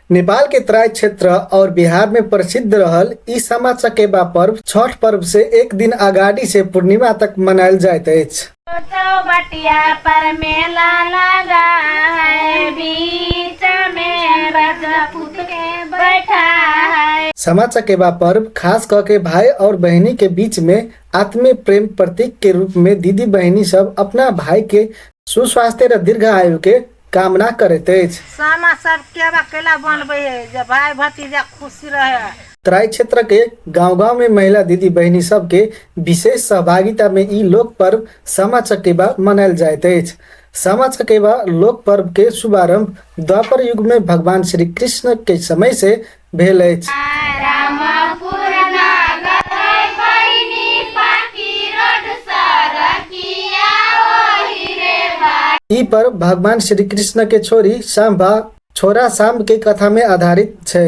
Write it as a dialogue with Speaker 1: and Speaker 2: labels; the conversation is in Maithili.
Speaker 1: नेपाल के तराई क्षेत्र और बिहार में प्रसिद्ध रहल ई सामा चकेबा पर्व छठ पर्व से एक दिन अगाडि से पूर्णिमा तक मनायल जाइत अछि।
Speaker 2: चौबटिया पर मेला लगा है, बीच में राजपूत के बैठा है।
Speaker 1: सामा चकेबा पर्व खास क के भाई और बहिनी के बीच में आत्मीय प्रेम प्रतीक के रूप में दीदी बहिनी सब अपना भाई के सुस्वास्थ्य र दीर्घ आयु के कामना करैत अछि।
Speaker 3: सामा सब केबा केला बनबै है जे भाई भतीजा खुशी रहे।
Speaker 1: तराई क्षेत्र के गांव-गांव में महिला दीदी बहिनी सबके विशेष सहभागिता में ई लोक पर्व सामा चकेबा मनायल जाइत अछि। सामा चकेबा लोक पर्व के शुभारंभ द्वापर युग में भगवान श्री कृष्ण के समय से भेल अछि।
Speaker 2: रामपुर नगर बहिनी पाकी रोड सरकिया ओही रे
Speaker 1: ई पर्व भगवान श्री कृष्ण के छोरी सांभा छोरा सांब के कथा में आधारित छै।